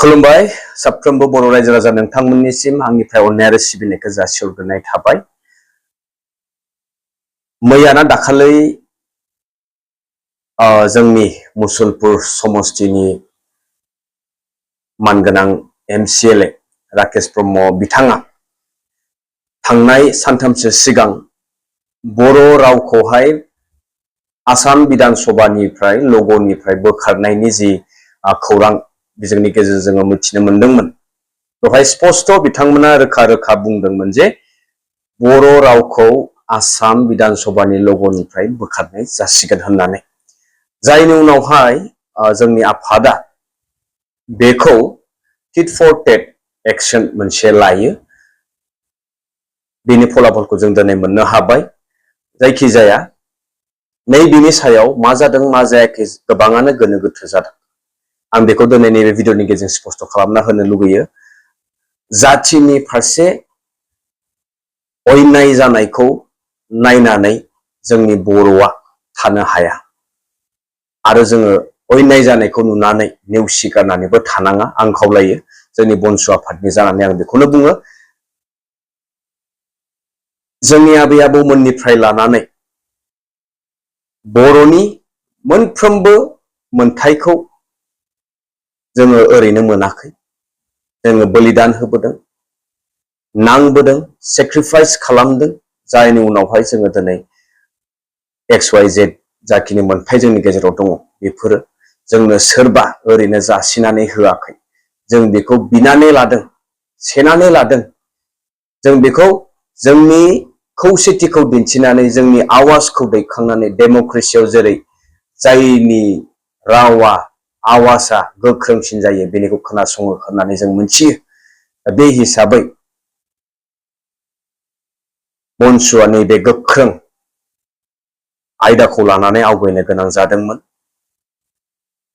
खुलुमबाय साफ्रोमबो बर' रायजो राजा नोंथांमोननिसिम आंनिफ्राय अननाय आरो सिबिनायखौ जासिहरग्रोनाय थाबाय। मैयाना दाखालै जोंनि मुसलपुर समस्तिनि मानगोनां MCLA राकेश ब्रह्म बिथाङा थांनाय सानथामसो सिगां बर' रावखौहाय आसाम बिधान सभानिफ्राय लग'निफ्राय बोखारनायनि जि खौरां बिजोंनि गेजेरजों जोङो मिथिनो मोनदोंमोन। बेवहाय स्पष्ट बिथांमोना रोखा रोखा बुंदोंमोन जे बर' रावखौ आसाम बिधान सभानि लग'निफ्राय बोखारनाय जासिगोन होननानै, जायनि उनावहाय जोंनि आफादा बेखौ टिट फर टेट एक्शन मोनसे लायो। बेनि फलाफलखौ जों दिनै मोननो हाबाय। जायखिजाया नैबेनि सायाव मा जादों मा जायाखै गोबाङानो गोनो गोथो जादों। आं बेखौ दिनै नैबे भिडिअनि गेजेरजों स्पष्ट खालामना होनो लुगैयो। जाथिनि फारसे अयनाय जानायखौ नायनानै जोंनि बर'आ थानो हाया आरो जोङो अयनाय जानायखौ नुनानै नेवसिगारनानैबो थानाङा आं खावलायो। जोंनि बन्धु आफादनि जानानै आं बेखौनो बुङो, जोंनि आबै आबौमोननिफ्राय लानानै बर'नि मोनफ्रोमबो मोनथायखौ जोङो ओरैनो मोनाखै। जोङो बलिदान होबोदों, नांबोदों, सेक्रिफाइस खालामदों, जायनि उनावहाय जोङो दिनै XYZ जाखिनि मोनथाय जोंनि गेजेराव दङ बेफोरो जोंनो सोरबा ओरैनो जासिनानै होआखै। जों बेखौ बिनानै लादों, सेनानै लादों। जों बेखौ जोंनि खौसेथिखौ दिन्थिनानै जोंनि आवाजखौ दैखांनानै डेम'क्रेसियाव जेरै जायनि रावा आवाजआ गोख्रोंसिन जायो बेनिखौ खोनासङो होननानै जों मोनथियो। बे हिसाबै बन्धुआ नैबे गोख्रों आयदाखौ लानानै आवगायनो गोनां जादोंमोन।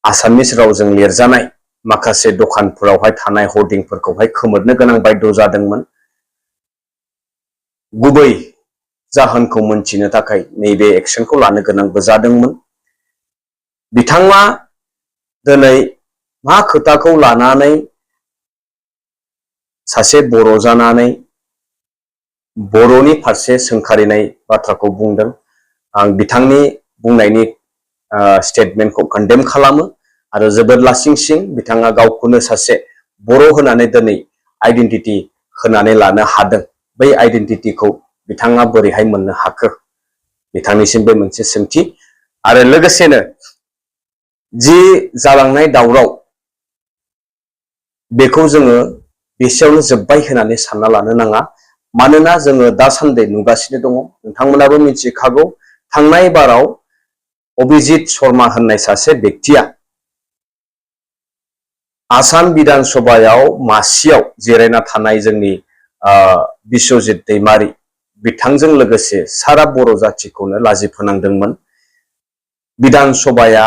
आसामिस रावजों लिरजानाय माखासे दखानफोरावहाय थानाय हर्डिंफोरखौहाय खोमोरनो गोनां बायध' जादोंमोन। गुबै जाहोनखौ मोनथिनो थाखाय नैबे एक्सनखौ लानो गोनांबो जादोंमोन। बिथाङा दिनै मा खोथाखौ लानानै सासे बर' जानानै बर'नि फारसे सोंखारिनाय बाथ्राखौ बुंदों, आं बिथांनि बुंनायनि स्टेटमेन्टखौ कन्डेम खालामो आरो जोबोद लासिंसिं बिथाङा गावखौनो सासे बर' होनानै दिनै आइडेन्टिटि होनानै लानो हादों। बै आइडेन्टिटिखौ बिथाङा बोरैहाय मोननो हाखो? बिथांनिसिम बे मोनसे सोंथि। आरो लोगोसेनो जि जालांनाय दावराव बेखौ जोङो बेसेयावनो जोब्बाय होननानै सानना लानो नाङा। मानोना जोङो दासान्दि नुगासिनो दङ, नोंथांमोनाबो मिथिखागौ, थांनाय बाराव अभिजित शर्मा होननाय सासे बेक्तिया आसाम बिधान सभायाव मासियाव जिरायना थानाय जोंनि बिस्वजित दैमारि बिथांजों लोगोसे सारा बर' जाथिखौनो लाजि फोनांदोंमोन। बिधान सभाया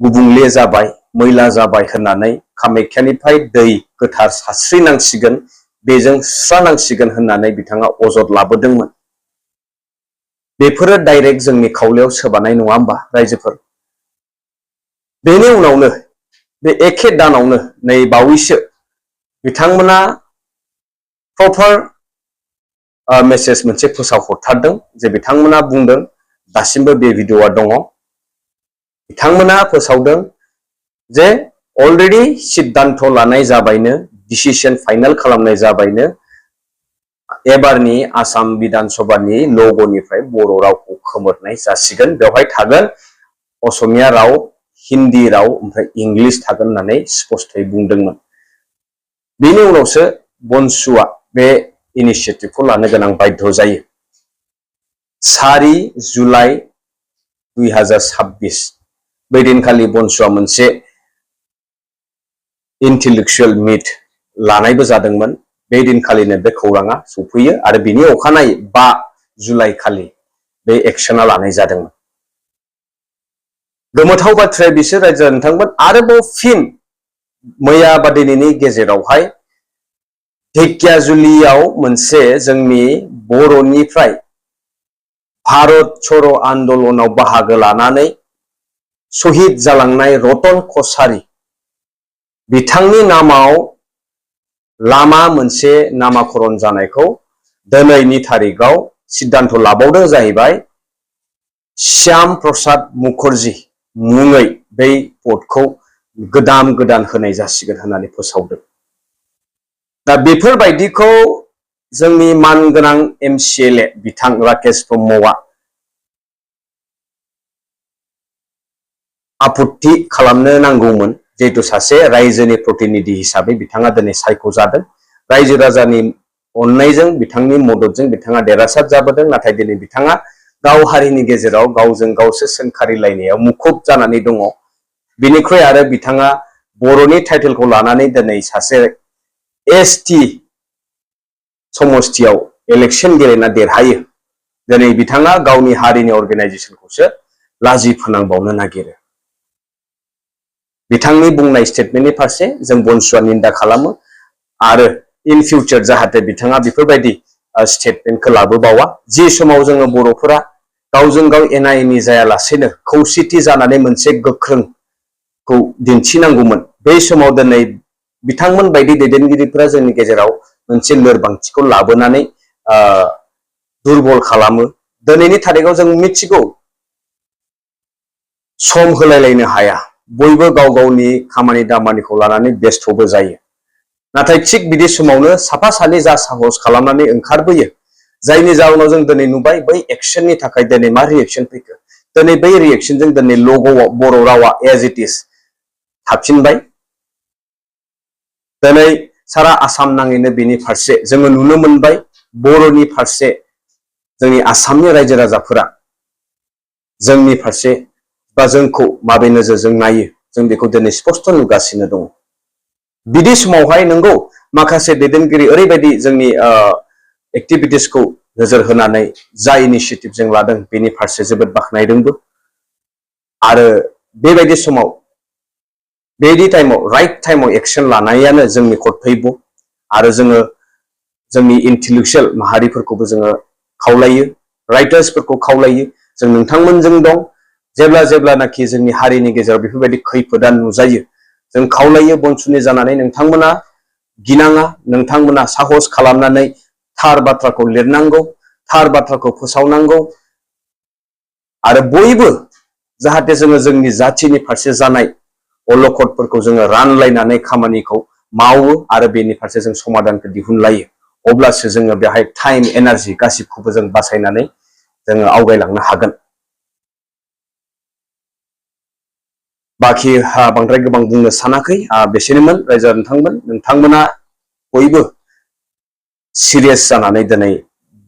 गुबुंले जाबाय, मैला जाबाय होननानै कामाख्यानिफ्राय दै गोथार सारस्रिनांसिगोन, बेजों सुस्रानांसिगोन होननानै बिथाङा अजद लाबोदोंमोन। बेफोरो डाइरेक्ट जोंनि खावलायाव सोबानाय नङा होमबा रायजोफोर? बेनि उनावनो बे एखे दानावनो नै बावैसो बिथांमोना प्रपार मेसेज मोनसे फोसावहरथारदों जे बिथांमोना बुंदों, दासिमबो बे भिडिअआ दङ, बिथांमोना फोसावदों जे अलरेडि सिद्धान्त लानाय जाबायनो, डिसिसन फाइनाल खालामनाय जाबायनो, एबारनि आसाम बिधान सभानि लग'निफ्राय बर' रावखौ खोमोरनाय जासिगोन। बेवहाय थागोन असमिया राव, हिन्दी राव, ओमफ्राय इंलिस थागोन होननानै स्पष्टयै बुंदोंमोन। बेनि उनावसो बन्धुआ बे इनिसियेटिभखौ लानो गोनां बायध' जायो। 4 जुलाइ 2026 बै दिनखालि बन्धुआ मोनसे इन्टेलेक्सुयेल मिट लानायबो जादोंमोन। बे दिनखालिनो बे खौराङा सफैयो आरो बिनि अखानायै 5 जुलाइ खालि बे एक्सना लानाय जादोंमोन। गोमोथाव बाथ्राया बिसोर रायजो नोंथांमोन, आरोबाव फिन मैया बा दिनैनि गेजेरावहाय ढेकियाजुलियाव मोनसे जोंनि बर'निफ्राय भारत छोड़ो आन्दलनाव बाहागो लानानै शहीद जालांनाय रतन कछारी बिथांनि नामाव लामा मोनसे नामाकरण जानायखौ दिनैनि तारिखाव सिद्धांत लाबावदों जाहैबाय श्याम प्रसाद मुखर्जी मुङै बै पदखौ गोदान होनाय जासिगोन होननानै फोसावदों। दा बेफोरबायदिखौ जोंनि मानगोनां MCLA बिथां राकेश ब्रह्मआ आपत्ति खालामनो नांगौमोन, जिहेतु सासे रायजोनि प्रतिनिधि हिसाबै बिथाङा दिनै सायख'जादों। रायजो राजानि अननायजों बिथांनि मददजों बिथाङा देरहासार जाबोदों। नाथाय दिनै बिथाङा गाव हारिनि गेजेराव गावजों गावसो सोंखारिलायनायाव मुखुब जानानै दङ। बिनिख्रुइ आरो बिथाङा बर'नि टाइटेलखौ लानानै दिनै सासे ST समस्थियाव इलेक्शन गेलेना देरहायो। दिनै बिथाङा गावनि हारिनि अर्गेनाइजेशनखौसो लाजि फोनांबावनो नागिरो। बिथांनि बुंनाय स्टेटमेन्टनि फारसे जों बनसुआ निन्दा खालामो आरो इन फिउचार जाहाथे बिथाङा बेफोरबायदि स्टेटमेन्टखौ लाबोबावा। जि समाव जोङो बर'फोरा गावजों गाव एना एनि जायालासेनो खौसेथि जानानै मोनसे गोख्रोंखौ दिन्थिनांगौमोन, बै समाव दिनै बिथांमोन बायदि दैदेनगिरिफोरा जोंनि गेजेराव मोनसे लोरबांथिखौ लाबोनानै दुरबल खालामो। दिनैनि तारिखाव जों मिथिगौ सम होलायलायनो हाया, बयबो गाव गावनि खामानि दामानिखौ लानानै बेस्थ'बो जायो। नाथाय थिग बिदि समावनो साफा सानै जा साहस खालामनानै ओंखारबोयो, जायनि जाउनाव जों दिनै नुबाय बै एक्शननि थाखाय दिनै मा रिएक्शन फैखो। दिनै बै रिएक्शनजों दिनै लग'आव बर' रावा एज इट इज थाफिनबाय। दिनै सारा आसाम नाङैनो बेनि फारसे जोङो नुनो मोनबाय, बर'नि फारसे जोंनि आसामनि रायजो राजाफोरा जोंनि फारसे बा जोंखौ माबे नोजोरजों नायो जों बेखौ दिनै स्पष्ट नुगासिनो दङ। बिदि समावहाय नंगौ माखासे दैदेनगिरि ओरैबायदि जोंनि एक्टिभिटिसखौ नोजोर होनानै जा इनिशिएटिभ जों लादों बेनि फारसे जोबोद बाख्नायदोंबो। आरो बेबायदि समाव बेबायदि टाइमाव राइट टाइमाव एक्शन लानायानो जोंनि कर्तब्य। आरो जोङो जोंनि इन्टेलेक्चुयेल माहारिफोरखौबो जोङो खावलायो, राइटार्सफोरखौ खावलायो, जों नोंथांमोनजों दं। जेब्लानाखि जोंनि हारिनि गेजेराव बेफोरबायदि खैफोदा नुजायो, जों खावलायो बनसुनि जानानै नोंथांमोना गिनाङा, नोंथांमोना साहस खालामनानै थार बाथ्राखौ लिरनांगौ, थार बाथ्राखौ फोसावनांगौ। आरो बयबो जाहाथे जोङो जोंनि जाथिनि फारसे जानाय अलखदफोरखौ जोङो रानलायनानै खामानिखौ मावो आरो बेनि फारसे जों समाधानखौ दिहुनलायो। अब्लासो जोङो बेहाय टाइम एनार्जि गासिबखौबो जों बासायनानै जोङो आवगायलांनो हागोन। बाखि बांद्राय गोबां बुंनो सानाखै, बेसेनोमोन रायजो नोंथांमोना बयबो सिरियास जानानै दिनै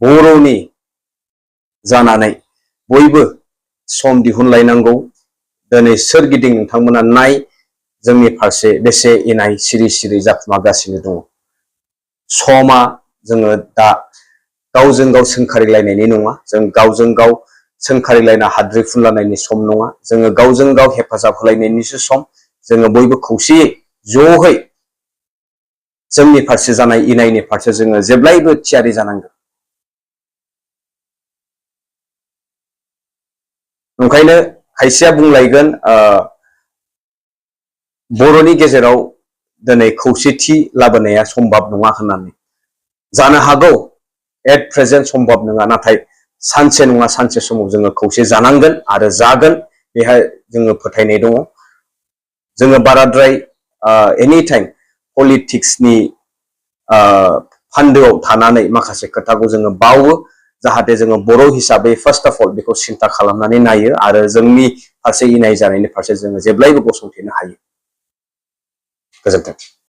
बर'नि जानानै बयबो सम दिहुनलायनांगौ। दिनै सोरगिदिं नोंथांमोना नाय जोंनि फारसे बेसे इनाय सिरि सिरि जाखुमागासिनो दङ। समा जोङो दा गावजों गाव सोंखारिलायनायनि नङा, जों गावजों गाव सोंखारिलायना हाद्रि फुनलायनायनि सम नङा, जोङो गावजों गाव हेफाजाब होलायनायनिसो सम। जोङो बयबो खौसेयै ज'है जोंनि फारसे जानाय इनायनि फारसे जोङो जेब्लायबो थियारि जानांगोन। ओंखायनो खायसेया बुंलायगोन बर'नि गेजेराव दिनै खौसेथि लाबोनाया सम्भब नङा होननानै। जानो हागौ एट प्रेजेन्ट सम्भब नङा, नाथाय सानसे नङा सानसे समाव जोङो खौसे जानांगोन आरो जागोन, बेहाय जोङो फोथायनाय दङ। जोङो बाराद्राय एनि टाइम पलिटिक्सनि फान्दोआव थानानै माखासे खोथाखौ जोङो बावो, जाहाथे जोङो बर' हिसाबै फार्स्ट अफ अल बेखौ सिन्था खालामनानै नायो आरो जोंनि फारसे इनाय जानायनि फारसे जोङो जेब्लायबो गसंथेनो हायो। गोजोन्थों।